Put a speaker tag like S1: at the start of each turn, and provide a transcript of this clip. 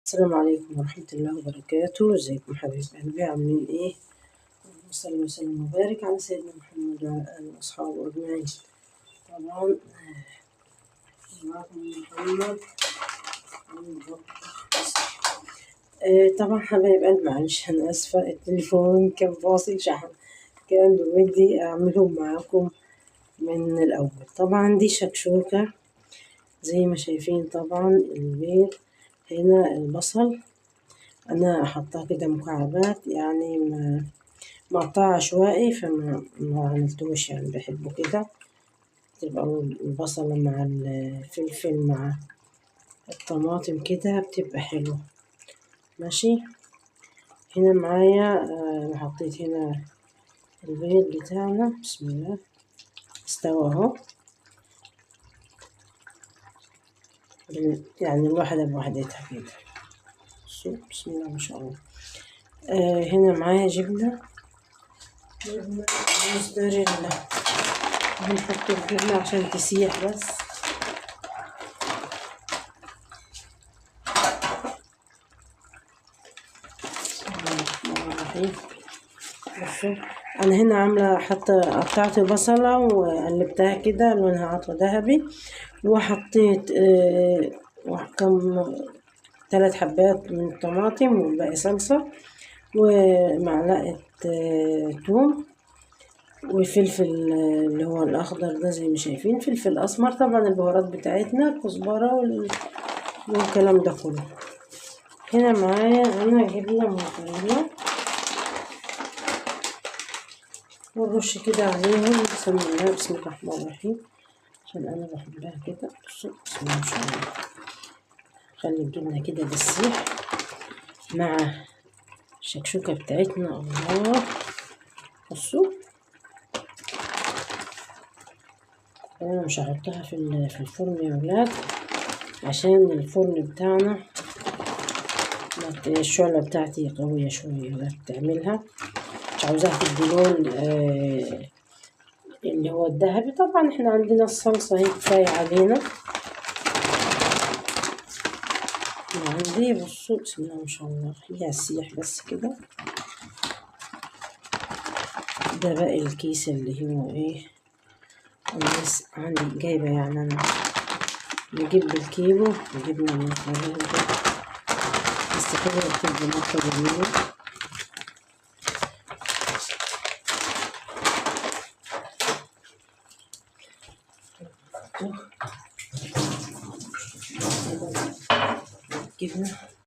S1: السلام عليكم ورحمة الله وبركاته. ازيكم حبايب قلبي، عاملين ايه؟ اللهم صل وسلم وبارك على سيدنا محمد وعلى اله واصحابه اجمعين. طبعا معكم محمد. طبعا حبايب قلبي، معلش انا اسفة، التليفون كان فاصل شحن، كان بودي اعملهم معاكم من الاول. طبعا دي شكشوكة زي ما شايفين. طبعا البيض هنا، البصل انا حطاه كده مكعبات، يعني مقطعه عشوائي، فما ما عملتوش، يعني بحبه كده تبقى البصلة مع الفلفل مع الطماطم كده بتبقى حلوة. ماشي، هنا معايا انا حطيت هنا البيض بتاعنا، بسم الله، استوى اهو، يعني الواحدة بوحدتها كده. بسم الله ما شاء الله. هنا معايا جبنة موزاريلا، بنحط الجبنة عشان تسيح بس. بسم الله الرحمن الرحيم. بصوا انا هنا عاملة، حتى قطعت بصلة وقلبتها كده لونها عطوة ذهبي، وحطيت كم 3 حبات من الطماطم والباقي صلصة، ومعلقة توم، وفلفل اللي هو الأخضر ده زي ما شايفين، فلفل أسمر، طبعا البهارات بتاعتنا الكزبرة والكلام ده كله. هنا معايا أنا جبنة موتزاريلا، ونرش كده عليهم. بسم الله، بسم الله الرحمن الرحيم، عشان أنا بحبها كده. بسم الله ما شاء الله. خلي الجبنة كده تسيح مع الشكشوكة بتاعتنا. الله، بصوا انا مش هحطها في الفرن يا ولاد، عشان الفرن بتاعنا الشعلة بتاعتي قوية شوية، لا تعملها، مش عاوزاها تدي لون اللي هو الذهبي. طبعا احنا عندنا الصلصة هي كفاية علينا. عندي بصوا بسم الله ما شاء الله، خليها تسيح بس كده. ده باقي الكيس اللي هو ايه، الناس عندي جايبة، يعني انا نجيب بالكيلو جبنة موتزاريلا بس كده بتدي نكهة جميلة. جبنة